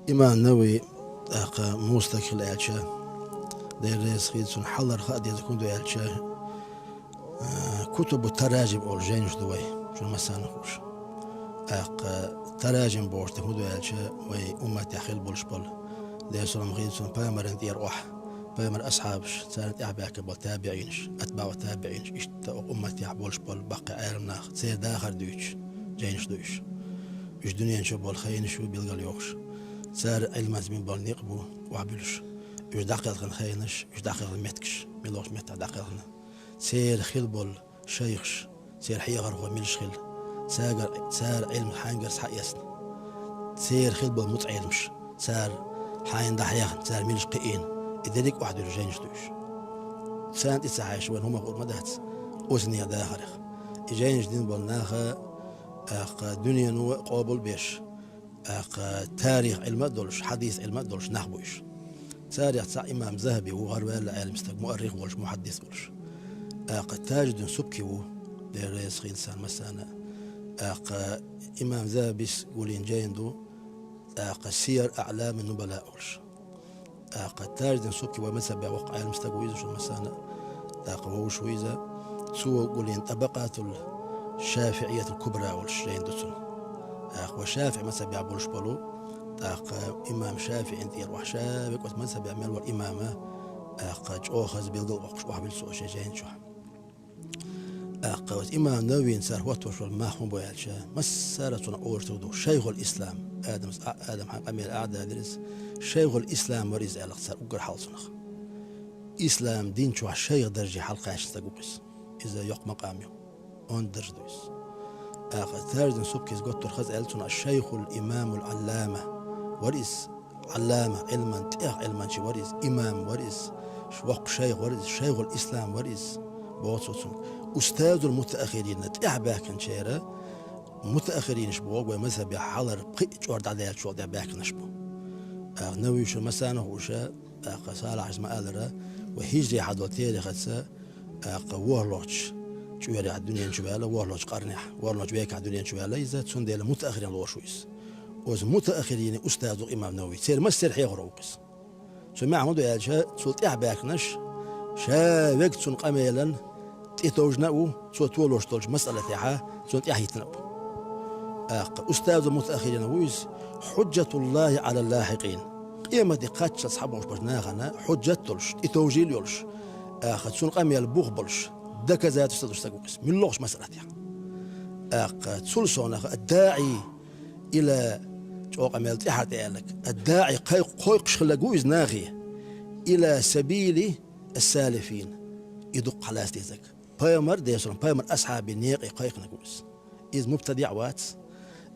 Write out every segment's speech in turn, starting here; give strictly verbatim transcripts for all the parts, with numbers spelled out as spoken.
Имам Навави, тӀаккха муса стаг хилла аьлча, Дела реза хилва цунна, хьалхара хаа деза хӀун ду аьлча, а, кутубу таражим олу жайнаш ду вай, шуна массарна хууш. ТӀаккха таражим бохуш дерг хӀун ду аьлча, вай умматехь хилла болуш болу, Делан салам хилла цунна, пайхамарна тӀера охьа, пайхамаран асхьабаш, царна тӀаьхьа баьхкина болу табиӀинаш, атбаӀу табиӀинаш, иштта окху умматехь болуш болу баккхий Ӏеламнах, церан дахар дуьйцуш жайнаш ду уьш. Уьш дуьнен чу болу хенаш ю билгалйохуш. Цара Ӏилманца мила болу некъ бу охьабуьллуш. Уьш дӀакхелхина хенаш, уьш дӀакхелхина меттигаш, мила волчу меттехь дӀакхелхина. Церан хилла болу шайхаш, церан хьехархо милаш хилла, цара, цара Ӏилма хьаьнгара схьаэцна, церан хилла болу муьтӀахь Ӏеламаш, цара хьайна дӀахьехна, цара милаш кхиийна, и дерриг а охьадуьллу жайнаш ду уьш. Царна тӀе ца хьаьжча, вайна хӀума хуур ма дац, озане дахарх. И жайнаш дина болу наха, тӀаккха дуьнено а къобал беш, тӀаккха тарих Ӏилма а долуш, хьадис Ӏилма а долуш нах бу уьш. Царех цхьаъ имам Захаби ву, гӀараваьлла Ӏелам стаг, муаррих волуш, мухьаддис волуш. ТӀаккха Тажуддин Субки ву, Дела реза хилва царна массарна. ТӀаккха имам Захабис гулйина жайна ду, тӀаккха Сияр АӀламин Нубала олуш. ТӀаккха Тажуддин Субки вай мазхабехь воккха Ӏелам стаг ву иза, шуна массарна а тӀаккха вовшах ву иза. Цо гулйина ТӀабакъатул ШафиӀиятил Кубра олуш жайна ду цуьнан. ТӀаккха вай ШафиӀи мазхабехь болуш болу, тӀаккха имам ШафиӀина тӀера охьа, ша векъа оцу мазхабехь мел волу имама, тӀаккха чӀогӀа хаза билгал а боккхуш охьабуьллу цо шен жайна чохь. ТӀаккха оцу имам Нававина цара хӀоттош волу мах хӀун бу аьлча, массара а цунах Ӏожуьйтур ду. Шайхул Ислам, Адамас а-, Адам хьан къамел а дадира иза. Шайхул Ислам вара иза аьлла цара уггар хьалха цунах. Ислам дин чохь шайх дарже хьалакхаьчна стаг ву иза. Иза йоккха макъам ю. Онда дарж ду иза. ТӀаккха Тажуддин Субкис готтур хаза аьлла цунах, шайхул имамул Ӏаллама вара иза. Ӏаллама, Ӏилман, тӀех Ӏилманча вара иза, имам вара иза, ш-, воккха шайх вара иза, шайхул ислам вара иза, боху цо цуьнга. Устазул мутаахирина, тӀаьхьа баьхкинчеран, мутаахиринаш боху вай мазхабехь хьалхара пхиъ чкъор дӀадаьллачул тӀаьхьа баьхкинарш бу. ТӀаккха Навави, шуна массарна а хууш, тӀаккха Салахьас ма-аллара, вай хӀижре хьадолу терихаца, тӀаккха ворхӀалгӀачу чкъорехь дуьнен чу ваьлла, ворхӀалгӀачу къарнехь, ворхӀалгӀачу векахь дуьнен чу ваьлла иза, цундела мутаахирин лоруш ву иза. Оцу мутаахиринийн устаз ву имам Навави. Церан массеран хьехаро ву иза. Цуьнан маьӀна хӀун ду аьлча, цул тӀаьхьа баьхкинарш, ша вега цуьнан къамелан тӀетовжина а ву, цо толуш долчу масъалатехьа цунна тӀаьхьахӀиттина а ву. ТӀаккха устазу мутаахирина ву иза, хьуджатуллахӀи Ӏалал лахьикъин. Къематде кхаччалц схьабогӀуш болчу нахана хьуджат а долуш, тӀетовжийла а йолуш, тӀаккха цуьнан къамел бух болуш, доказательство долуш стаг ву иза, муьлххачу масъалатехь. ТӀаккха цул совнаха ад-даӀи ила, чӀогӀа къамел тӀаьхьара тӀеаьлларг, ад-даӀи кхай-, кхойкхуш хилларг ву иза нахе, ила сабили ас-салифин, и дукха хьалаца дезарг. Пайхамар, Делан салам, пайхамаран асхьабийн некъе кхайкхинарг ву иза. Иза мубтадиӀ вац.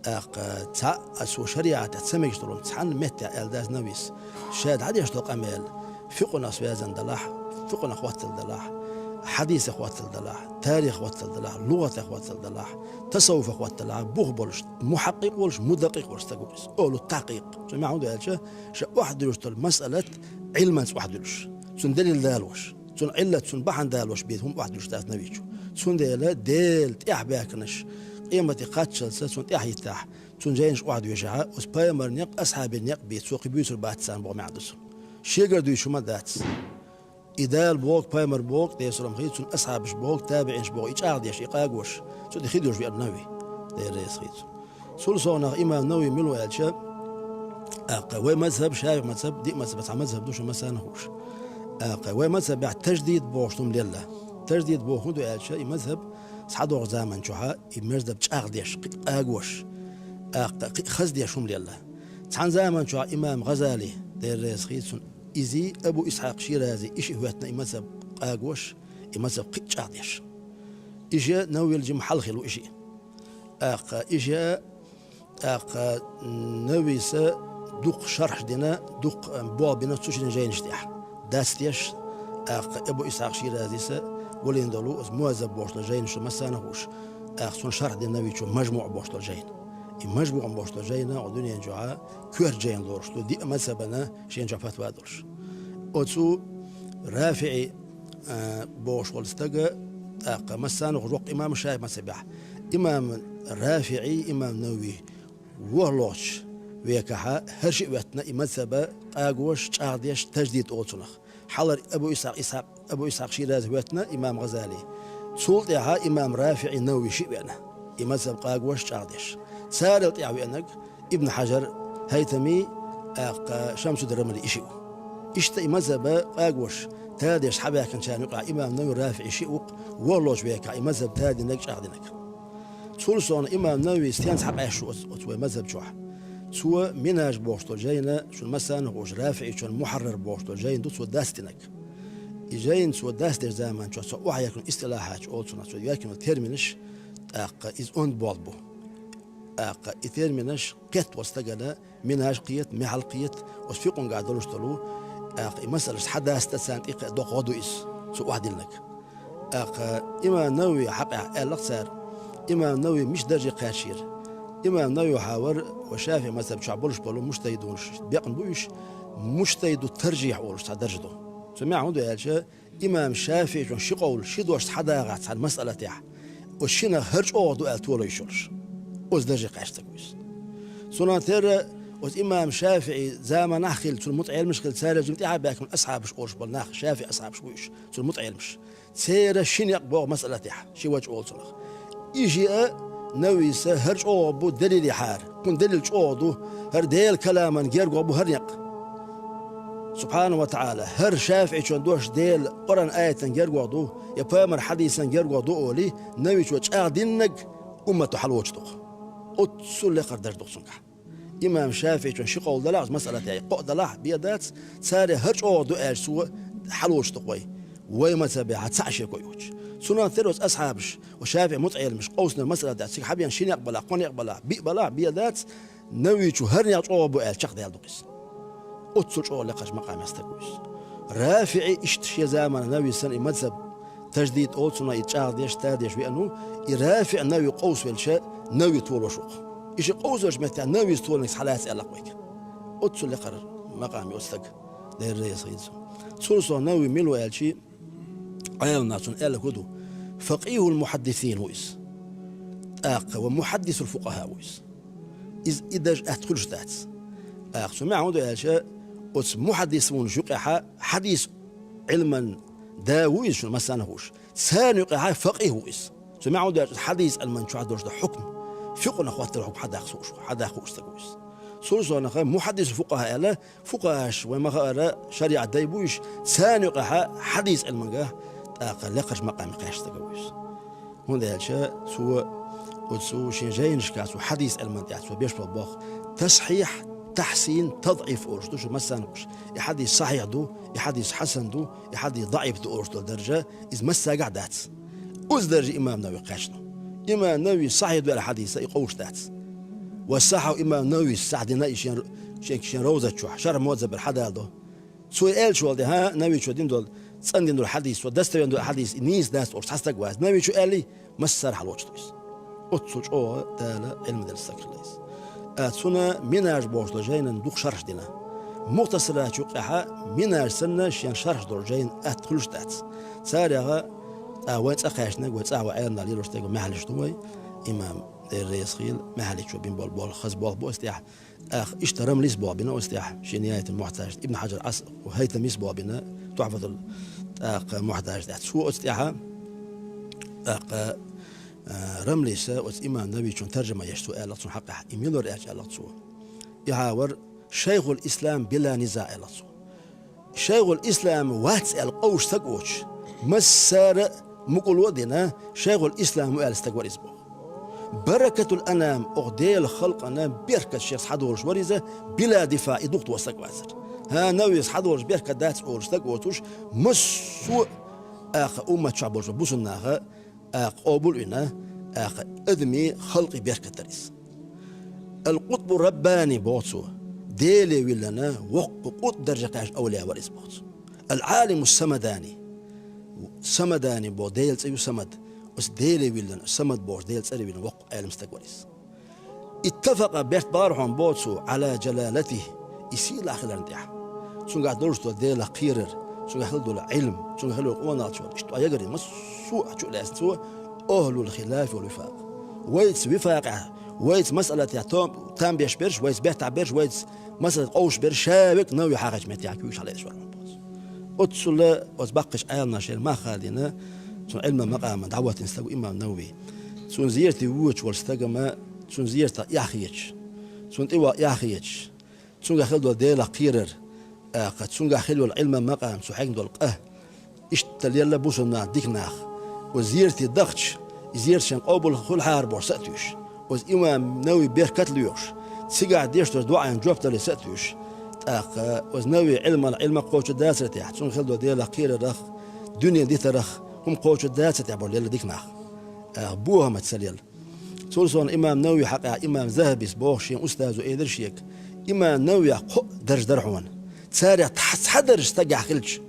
ТӀаккха цхьаъ а цо шариӀатехь ца мегаш долу цхьанна меттехь аьлла дац Нававис. Ша дӀадеш долу къамел фикъхӀунах связан далахь, фикъхӀунах хӀоттал далахь, хьадисах хӀоттал далахь, тарихах хӀоттал далахь, лугӀатах хӀоттал далахь, тасаввуфах хӀоттал далахь, бух болуш, мухьаккъикъ волуш, мудаккъикъ волуш стаг ву иза. Ахьлу тахькъикъ. Цуьнан маьӀна хӀун ду аьлча, ша охьадуьллуш долу масъалат Ӏилманца охьадуьллуш, цуьнан далил далош, цуьнан Ӏиллат, цуьнан бахьана далош бен хӀума охьадуьллуш дац Навави. Цундела Делан тӀаьхьа баьхкинарш къематде кхаччалца цунна тӀаьхьахӀиттахь, цуьнан жайнаш охьадоьшахь, оцу пайхамаран некъ, асхьабийн некъ бен цо кхин буьйцур бац царна боху маьӀна ду цуьнан. Шегара дуьйцуш хӀума дац. И Дала боху, пайхамар боху, Делан салам хилла цунна, асхьабаш боху, табиӀинаш боху, и чӀагӀдеш, и къагош, цу тӀе хи дуьллуш веара Навави, Дела реза хилла цунна. Цул совнаха имам Навави мила ву аьлча, тӀаккха вай мазхаб, ШафиӀи мазхаб, диъ мазхаб, цхьа мазхаб ду шуна массарна а хууш. ТӀаккха вай мазхабехь таждид бохуш хӀума лелла. Таждид боху хӀун ду аьлча, и мазхаб схьадогӀучу заман чохьа и мазхаб чӀагӀдеш, кхин а къагош, тӀаккха кхин а хаздеш хӀума лелла. Цхьана заман чохь имам ГӀазали, Дела реза хилла цунна, изий, Абу Исхьакъ Ширази, и шиъ хӀоьттина и мазхаб къагош, и мазхаб кхин а чӀагӀдеш. И шиъ Нававил жимма хьалха хилла ву и шиъ. ТӀаккха и шиъ, тӀаккха Нававис дукха шархь дина, дукха болх бина цу шинан жайнаш тӀехь. Дацдеш, тӀаккха Абу Исхьакъ Ширазис гулйина долу оцу Мугьаззаб бохуш долу жайна шуна массарна а хууш, тӀаккха цунна шархь дина Нававичо МажмуӀ бохуш долу жайна. И МажмуӀ бохуш долу жайна оцу дуьнен чохьа коьрта жайна лоруш ду, диъ мазхабана шен чохь фатва долуш. Оцу РафиӀи, а, бохуш волу стага тӀаккха массанахуш воккха имам ШафиӀий мазхӀабехь, имам РафиӀий, имам Нававий ворхӀлагӀчу векахь хӀара шиъ а воьттина, и мазхӀаб къагош, чӀагӀдеш, таждид олу цунах. Хьалхара Абу Исхьакъ, Исхьакъ, Абу Исхьакъ Ширазий воьттина, имам ГӀазали. Цул тӀаьхьа имам РафиӀий, Нававий шиъ а веана, и мазхӀаб къагош, чӀагӀдеш. Царал тӀаьхьа веанарг Ибн Хьажар, ХӀайтамий, тӀаккха Шамсуддин Рамлий, и шиъ ву. Иштта и мазхӀаб къагош, тадеш схьабаьхкинчарна юкъахь имам Нававий, РафиӀий шиъ ву-кх, ворхӀлагӀчу векахь и мазхӀаб тадинарг, чӀагӀдинарг. Цул совнаха имам Нававий стенца схьакъаьсташ ву оцу, оцу вайн мазхӀаб чохь? Цо Минхьаж бохуш долу жайна, шуна массарна а хууш, РафиӀий чун Мухьаррар бохуш долу жайна ду цо дастдинарг. И жайна цо дастдечу заман чохь цо охьаеркина истилахьат олу цунах, цо йоьркина терминаш, тӀаккха иза онда болх бу. ТӀаккха и терминаш кхетта волу стагана, Минхьаж кхета, Мухьаррар кхета, оцу фикъхьунгахь долуш долу, тӀаккха и масалаш схьадаста царна тӀе кхаъ доккха гӀо ду иза, цо охьадиллинарг. ТӀаккха имам Нававий хьакъехь аьлла-кх цара, имам Нававий мича дарже кхаьчнера? Имам Нававий хьавар вайн ШафиӀий мазхӀаб чохь болуш болу муджтахӀидунаш, бекъна бу уьш, муджтахӀиду таржихь олуш цхьа дарж ду. Цу маьӀна хӀун ду аьлча, имам ШафиӀий чун ши къовла, ши дош схьадагӀахь цхьана масъалатехь, оцу шиннах хӀара чӀогӀа ду аьлла толуш йолуш, оцу дарже кхаьчна стаг ву иза. Цунах терра, оцу имам ШафиӀий заманахь хилла, цуьнан мутаӀеламаш хилла, царел жимма тӀаьхьа баьхкина асхьабаш олуш болу нах, ШафиӀий асхьабаш бу уьш, цуьнан мутаӀеламаш. Церан ши некъ боху масъалатехь, ши ваджхӀ олу цунах. И шиъ а Нававийс хӀара чӀогӀа бу делилехьара, кхунна делил чӀогӀа ду, хӀара Делан каламан герга бу хӀара некъ. Субхьанаху ва таӀала, хӀара ШафиӀий чун дош Делан Къуръан аятан герга ду, я пайхамар хьадисан герга ду олий, Нававийчо чӀагӀдинарг уммато хьалочу ду-кх. Оццул лекхара дарж ду-кх цуьнгахь. Имам ШафиӀий чун ши къовла далахь, масъалатехь кхоъ далахь, бен дац, цара хӀара чӀогӀа ду аьлча цо хьалочу ду-кх вай. Вайн мазхӀабехь цхьаъ шеко йоцуш. Цунах терра оцу асхьабаш, оцу ШафиӀий мутаӀеламаш къовсинарг масъалатехь, цига хьабеана ши некъ балахь, кхо некъ балахь, биъ балахь, бен дац, Нававийчо хӀара некъ чӀогӀа бу аьлла чекхдаьлла ду-кх иза. Оццул чӀогӀа лекхарчу макъамехь стаг ву иза. РафиӀий иштта шен заманахь Нававийс санна и мазхӀаб таждид олу цунах, и чӀагӀдеш, тадеш веана ву, и РафиӀий Нававий къовсавелча, Нававий толуш ву-кх. И шиъ къовсавелчу меттехь Нававийс толуш схьалаьцна аьлла-кх вайга. Оццул лекхара макъам ю оцу стага, Дела реза хуьлда цунна. Цул совнаха Нававий мила ву аьлча, Ӏеламнаха цунна аьлларг хӀун ду: факъихул мухьаддисин ву иза. ТӀаккха ва мухьаддисул фукъахӀа ву иза. Иза и дарж атта хуьлуш дац. ТӀаккха цу маьӀна хӀун ду аьлча, оцу мухьаддисунаш юкъехь хьадис Ӏилман да ву иза, шуна массарна а хууш. Царна юкъехь факъихӀ ву иза. Цу маьӀна хӀун ду аьлча, хьадис Ӏилман чохь долуш ду хьукм, фикъхьунах хӀоттар хьукм хьадаккха хууш, хьадаккха хууш стаг ву иза. Цул совнаха мухьаддисул фукъахӀа аьлла, фукъахӀаш, вайн ма-хаъара, шариӀат дай бу уьш, царна юкъехь хьадис Ӏилманга тӀаккха лекхарчу макъаме кхаьчна стаг ву иза. ХӀунда аьлча цо оцу шен жайнашкахь цо хьадис Ӏилман тӀехь цо беш болу болх тасхьихь, тахьсин, тадӀиф олуш ду, шуна массарна а хууш. И хьадис сахьихь ду, и хьадис хьасан ду, и хьадис даӀиф ду олуш долу даржа, иза массагахь дац. Оцу дарже имам Нававий кхаьчна. Имам Нававийс сахьихь ду аьлла хьадис, и къовсуш дац. Ва сахьахьу имам Нававийс сахьихь дина и шен, шен, шен Равзат чохь, Шархь Мухьаззаб хьадалдо. Цо аьллачул тӀаьхьа Нававийчо дина долу, цӀандина долу хьадис, цо достоверно долу хьадис, и нийса дац олуш цхьа стаг вац. Нававийчо аьллий, массара хьалочу ду иза. Оццул чӀогӀа Дала Ӏилма делла стаг хилла иза. А цунна Минхьаж бохуш долу жайнан дукха шархьаш дина. Мухтасарат юкъехь Минхьаж санна шен шархьаш долу жайна атта хуьлуш дац. Царех, а, вайн цӀа кхаьчнарг, вай цӀахь вайн Ӏеламнах лелош дерг Мухьаллиш ду вай, имам, Дела реза хуьлда, Мухьалличо бина болу болх, хаза болх бу оцу тӀехь. ТӀаккха иштта Рамлис болх бина оцу тӀехь, шен Нигаятул Мухьтаж, Ибн Хьажар Ас-, ХӀайтамис болх бина, Тухьфатул, тӀаккха, Мухьтаж тӀехь. Цо оцу тӀехь, тӀаккха, а, Рамлис оцу имам Нававийчун таржама еш цо аьлла-кх цунна хьакъехь, и мила вара аьлча аьлла-кх цо: и хьан вара Шайхул Ислам била низа аьлла-кх цо. Шайхул Ислам вац аьлла къовсуш стаг воцуш, массара а мукӀарло а дина, Шайхул Ислам ву аьлла стаг вара иза боху. Баракатул анам, оха Делан халкъана беркат шех схьадолуш вара иза, била дифа, и духадо стаг вацара. ХӀан, Нававийс схьадолуш беркат дац олуш стаг воцуш, массо а, тӀаккха, уммат чохь болчу бусулба наха, тӀаккха, къобал а вина, тӀаккха, адамийн, халкъийн беркат дара иза. Ал-Къутбу Раббани боху цо, Деле виллина, воккха къутб дарже кхаьчна авлия вара иза боху цо. Ал-Ӏалиму Самадани. Самадани боху Делан цӀе ю Самад. Оцу Деле виллина, Самад бохучу Делан цӀаре виллина воккха Ӏелам стаг вара иза. Иттафакъа, берт бахара хьуна боху цо, Ӏала джалалатихӀи, и сийлахь хиларна тӀехь. Цуьнгахь долуш долу Делах кхерар, Цуьнга хилла долу Ӏилма, цуьнга хилла къонахчо, иштта ягара массо а чу а лаьцна цо, ахьлул хилафи вал вифакъ. Вайца вифакъехь, вайца масъалатехь там, там беш берш, вайца беттахь берш, вайца масъалат къовсуш берш, ша верг Навави хьахийчу меттехь куьйгаш хьалаэцаш вара хьуна боху. Оццула оцу баккхийчу Ӏеламнаха шайна мах а хаьдина, цуьнан Ӏилман макъаман дӀахӀоттийна стаг ву имам Навави. Цунна зерате воьдуш волу стага ма, цунна зератах эхь хеташ, цунна тӀе ваха эхь хеташ, цуьнгахь хилла долу Делах кхерар, тӀаккха цуьнгахь хилла йолу Ӏилман макъам, цу хьегна долу къа. Иштта лелла бусалба нах, дика нах. Оцу зерате дахча, и зерат шайн къобал хуьлу хьара бохуш са а туьйсуш. Оцу имам Навави беркат а лоьхуш, цигахь деш долу доӀанна жоп дале са а туьйсуш. ТӀаккха оцу Навави Ӏилман, Ӏилма кхочур дацара тӀехь, цуьнга хилла долу Делах кхерарах, дуьне дитарах, хӀума кхочур дацара тӀехь болу лелла дика нах. ТӀаккха бохамца ца лелла. Цул сов имам Навави хьакъехь имам Захабис боху шен устазо элира шега: «Имам Нававех кхо а дарж дара хьуна. Царех цхьа, цхьа дарж стагехь хилча,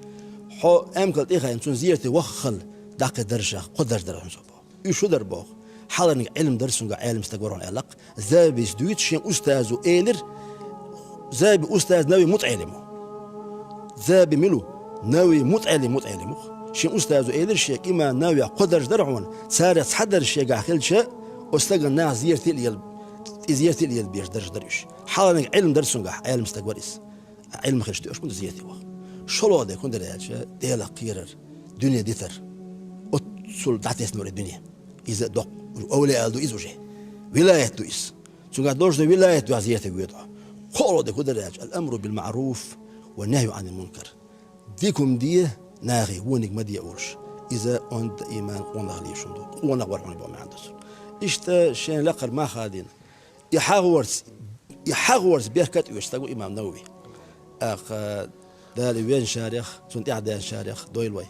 хьо эмкал тӀе а хаийна, цунна зерате ваххал даккхий даржех кхо дарж дара хьуна со», – боху. Уьш шу дара боху? Хьалхарниг Ӏилма дара цуьнгахь, Ӏелам стаг вара хьуна аьлла-кх. Захабис дуьйцу шен устазо элира, Захаби устаз Навави мутаӀелим ву. Захаби мила ву? Навави мутаӀелим, мутаӀелим ву. Шен устазо элира шега: «Имам Нававех кхо дарж дара хьуна, царех цхьа дарж шегахь хилча, оцу стагана нах зерате а лела, и зерате а лелабеш дарж дара уьш». Хьалхарниг Ӏилма дара цуьнгахь, Ӏелам стаг вара иза. Ӏилма хилча тоьуш ма ду зерате ваха. ШолгӀа дерг хӀун дара аьлча, Делах кхерар, дуьне дитар. Оццул дӀатесна вара и дуьне. Иза доккха, овлияъ ала ду иза уже. Вилаят ду иза. Цуьнгахь долуш ду вилаят, дуьхьал зерате воьду хьо. КхоалгӀа дерг хӀун дара аьлча, ал-амру бил маъруф ва нахью анил мункар. Дика хӀума де нахе, вониг ма де олуш. Иза онда иман, къонах лийшун ду. Къонах вара хьуна боху маьӀна ду цуьнан. Иштта шен лакхара мах а дина, и хьагӀорца, и хьагӀорца беркат а оьцу стаг ву имам Навави. ТӀаккха Дала везначарех, цунна тӀаьхьа даьллачарех дойла вай.